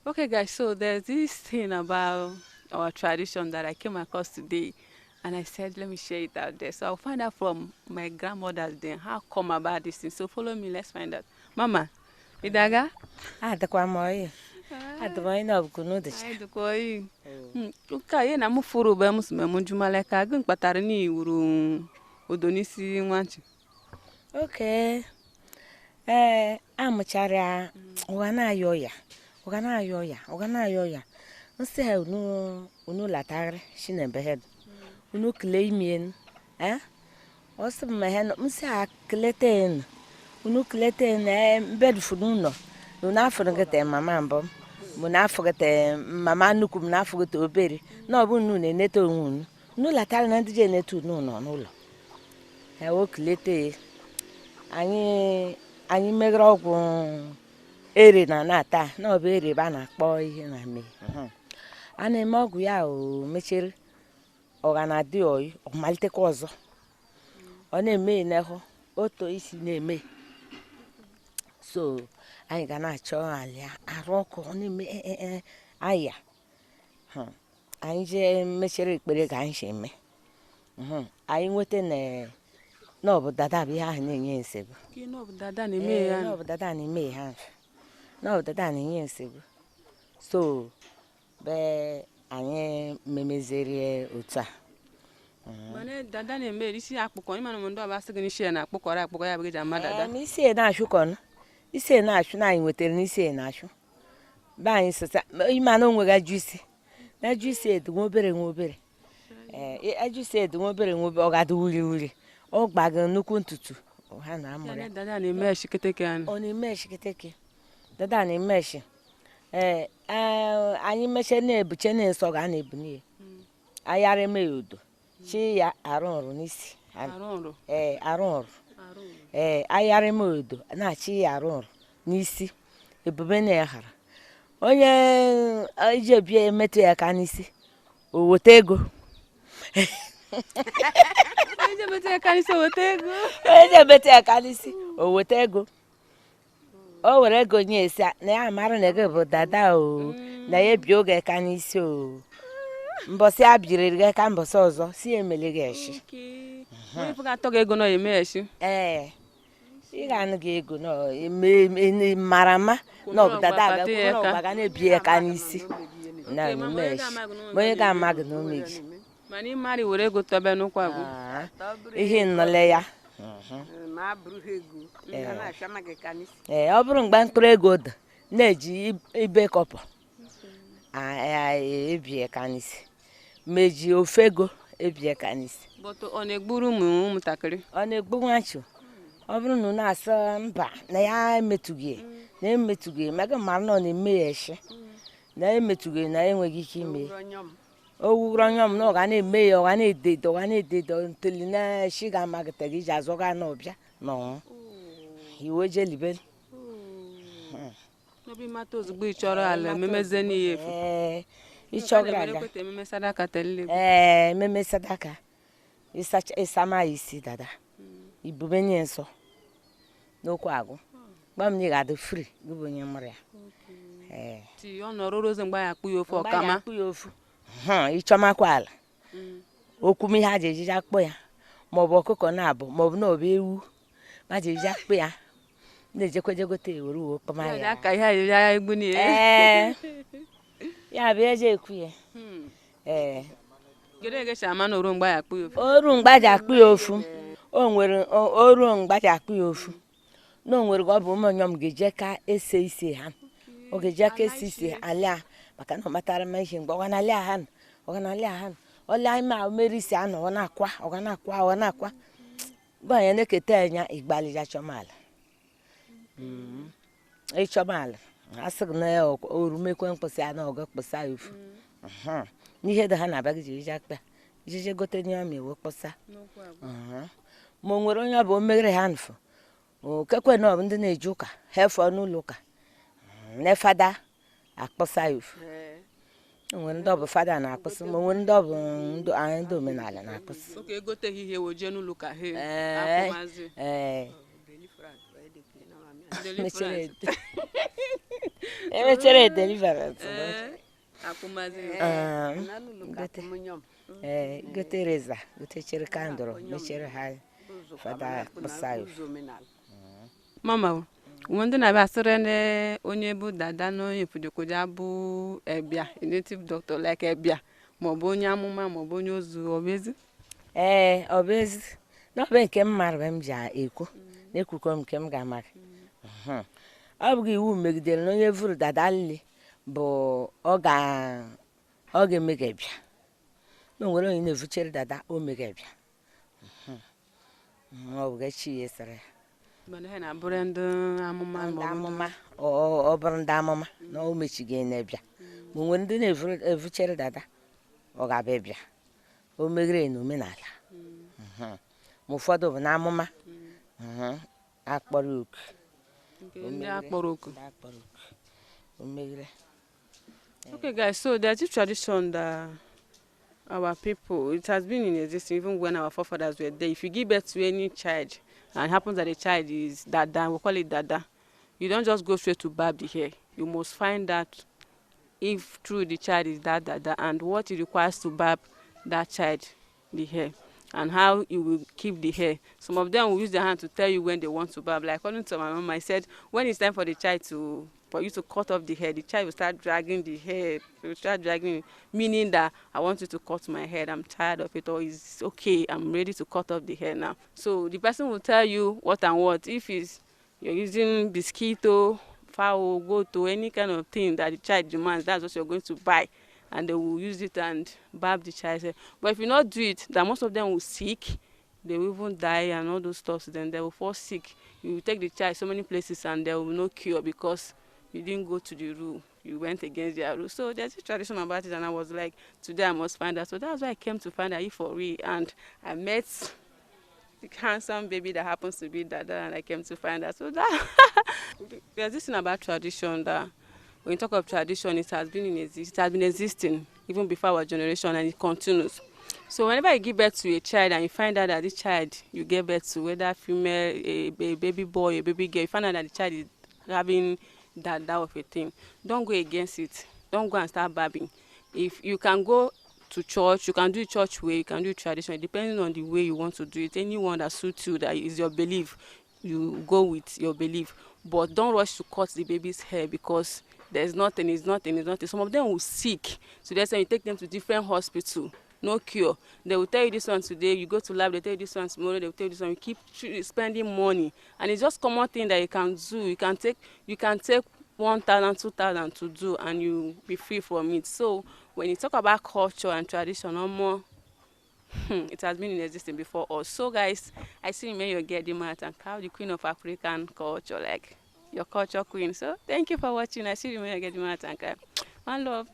Okay, guys, so there's this thing about our tradition that I came across today, and I said, let me share it out there. So I'll find out from my grandmother's then how come about this thing. So follow me, let's find out. Mama, Idaga? Adịkwa m oyi. Ah, Adịkwa na ọbụkụ n'ụdịcha. I do koi. Uka ye na mu furu be mu sme mu jumale ka gun patari ni wuru odonisi nwanchi. Oke. Amụchara ụga na-ayọ ya. Ụga na-ayọ ya. Ụga na-ayọ ya. Nsị ha unu latagharị shi na ebe head. Unu kele imien. Ọsị m mehe nsị ha kelete enu. Unu kelete enu bedufu n'ụlọ. Unu afụrụ gete mama mbọ. Mụ na-afụgete mama nnukwu m na-afụgete obere. Na ọ bụ unu na-enete onwe unu. Unu latagharị na ndị je enete unu nọ n'ụlọ. Ha o kelete anyị megara ọgwụ ere na nata na ọ bụ ere ba na-akpọ ihe na mme a na-eme ọgwụ ya o mechere ọ ga na-adị oyi ọ malitekwa ọzọ ọ na-eme n'ehụ otu isi na-eme so anyị ga na-achọ alịa arụ ọkụ ọ na-eme aya anyị je mechere ekpere ga anyị si eme anyị nweta na ọ bụ dada bụ ihe ahụ na-enye nsogbu No bụ dada na-eme ya. na ọ bụ dada na-eme ha na ọ bụ dada na-enye nsogbu so be anyị memezere otu a Mane dada na-eme isi akpụkọ ịma na ndị ọba sị gị n'isi na akpụkọrọ akpụkọ ya bụ gị jama dada. isi na-achụ kọnụ isi na-achụ na anyị nwetara n'isi na-achụ be anyị sịta ime na onwe ga juisi na juisi edu nwa obere nwa obere juisi edu nwa obere nwa obere ọ ga-adị wuri wuri ọ gbago nnukwu ntutu ha na-amụrụ ya Dada na-eme shiketeke ya. ọ na-eme shiketeke dada na-eme shi anyị mechie na-ebuche na-nsọ ga na-ebu n'ihe ayara eme ya udo chi ya arụ ọrụ n'isi Arụ. arụ ọrụ ayara eme udo na-achị ya arụ ọrụ n'isi ebube na ya hara onye iji ebie emetụ ya aka n'isi o weta ego Onye metụ ya ka n'isi weta ego. onye emetụ ya aka n'isi o weta ego o were ego nye esi na ya mara na ego bụ dada o na ya ebi oge ka n'isi o mbọsị a biriri gị ka mbọsị ọzọ si emeli gị eshi Onye fụga atọ gị ego nọ eme eshi. ị ga-anụ gị ego mara mma na ọ bụ dada ga na-ebi ya ka n'isi na onye ga-ama gị na ome gị Mana ịmarị were ego tobe n'ụkwa gị. ihe nnọle ya ọ bụrụ mgbe mkpụrụ ego dị na-eji ibe kọpụ ebie ka n'isi meji ofe ego ebie ka n'isi Ọ na-egburu ụmụntakịrị. ọ na-egbu nwachụ ọ bụrụ na unu na-asa mba na ya emetụghị na emetụghị mega mara na ọ na-eme ya eshi na emetụghị na enweghị ike ime o wuru onye m na ọ ga na-eme ya ọ ga na-ededo ọ ga na-ededo ntoli na eshi ga-amagịta gị iji azụ ga n'ọbịa n'ọnwụ iwe jelibeli N'obi mata ozugbo ị chọrọ ala memeze n'ihe efu. ịchọgara aga Ememe sadaka tele. ememe sadaka ịsama isi dada ibube nye nsọ n'okwu agwụ gba m na ị ga-adị fri gị bụ onye mụrụ ya Ti ọ nọrọ ozi mgbe ya akpụ ya ofe mgbe anyị ọkama. akpụ ya ofu ịchọmakwa ala okwu m ihe a ji ejiji akpụ ya maọbụ ọkụkọ na-abụ maọbụ na ọbụ ewu ma ji ejiji akpụ ya na-ejekwejegote ewere uwe kpama ya Aka ihe ayiri ya egbu ni. ya bụ eje ekwu ya Gere ege shama na oru mgbe ya akpụ ya ofe. oru mgba ji akpụ ya ofu o nwere oru mgba ji akpụ ya ofu na o nwere ọ bụ ụmụnye m ga-eje ka ese ise ha ọ ga-eje ka ese ise alịa maka na ọ matara m ihe mgbe ọ ga na-alịa ha ọ ga na-alịa ha ọlịa ime a mere isi anọ ọ na-akwa ọ ga na-akwa ọ na-akwa bụ anya na-eketa anya igbalịja chọmala ịchọmala a sị gị na orumekwe mkpịsị a na ọga kpụsa ya ofu n'ihe dị ha na-abịa gị jiri akpa ijije gote nye ọma ewe kpọsa ma o nwere onye ọ bụ o meghere ha nfụ okekwe na ọ bụ ndị na-eji ụka ha efe n'ụlọ ụka na fada akpọsa ya ofu o nwere ndị ọ bụ fada na-akpụsị ma o nwere ndị ọ bụ ndị omenala na-akpụsị Oke egoteghị ihe wo jee n'ụlọ ka he. mechere emechere deliverance Eh, akụmazi. gote gote reza gotechere kandụl mechere ha fada kpụsa ya. Mama, ndị na-abịa asịrị na onye bụ dada na onye fujokoja bụ ebia, a native doctor like ebia, maọbụ onye amụma maọbụ onye ozu obezi. Ọ bụ ezi na ọ bụ nke m mara m ji ekwu na-ekwukọ m nke m ga-amara. Ọ bụghị iwu megidere na onye vụrụ dada nli bụ ọ ga-emegebịa na o nwere onye na-evuchere dada o megebịa. Ọ bụ gachi ya sara ya Mana ha na-abụrụ ndị amụma ndị maọbụ amụma. Ọ bụrụ ndị amụma na o mechighị na-ebịa ma o nwere ndị na-evuchere dada ọ ga-abịa bịa o meghere na omenala. Ma ụfọdụ bụ na amụma akpọrọ oku ndị akpọrọ oku. o meghere. Okay, guys, so there's this tradition that our people, it has been in existence even when our forefathers were there. If you give birth to any child and it happens that the child is Dada, we call it Dada, you don't just go straight to barb the hair. You must find out if true the child is that Dada and what it requires to barb that child the hair and how you will keep the hair. Some of them will use their hand to tell you when they want to barb. Like according to my mom, I said when it's time for the child for you to cut off the hair, the child will start dragging the hair. It will start dragging, meaning that I want you to cut my hair. I'm tired of it, or it's okay. I'm ready to cut off the hair now. So the person will tell you what and what. If you're using biscuito, fowl, goat, any kind of thing that the child demands, that's what you're going to buy. And they will use it and barb the child's hair. But if you not do it, that most of them will sick, they will even die and all those stuff. Then they will fall sick. You will take the child so many places and there will be no cure because you didn't go to the rule. You went against their rule. So there's a tradition about it, and I was like, today I must find out. So that's why I came to find out if for real. And I met the handsome baby that happens to be Dada, and I came to find out. So that there's this thing about tradition that when you talk of tradition, it has been existing even before our generation, and it continues. So whenever you give birth to a child and you find out that this child you gave birth to, whether female, a baby boy, a baby girl, you find out that the child is having that of a thing, don't go against it. Don't go and start babbing. If you can go to church, you can do it church way, you can do it tradition, depending on the way you want to do it. Anyone that suits you, that is your belief, you go with your belief. But don't rush to cut the baby's hair because there's nothing, it's nothing, it's nothing. Some of them will sick. So that's why you take them to different hospital. No cure. They will tell you this one today, you go to lab, they tell you this one tomorrow, they will tell you this one. You keep spending money. And it's just common thing that you can do. You can take 1,000, 2,000 to do and you be free from it. So when you talk about culture and tradition, no more, it has been in existence before us. So guys, I see you your get the mat and cow the queen of African culture, like your culture queen. So thank you for watching. I see you your get the mat and one love.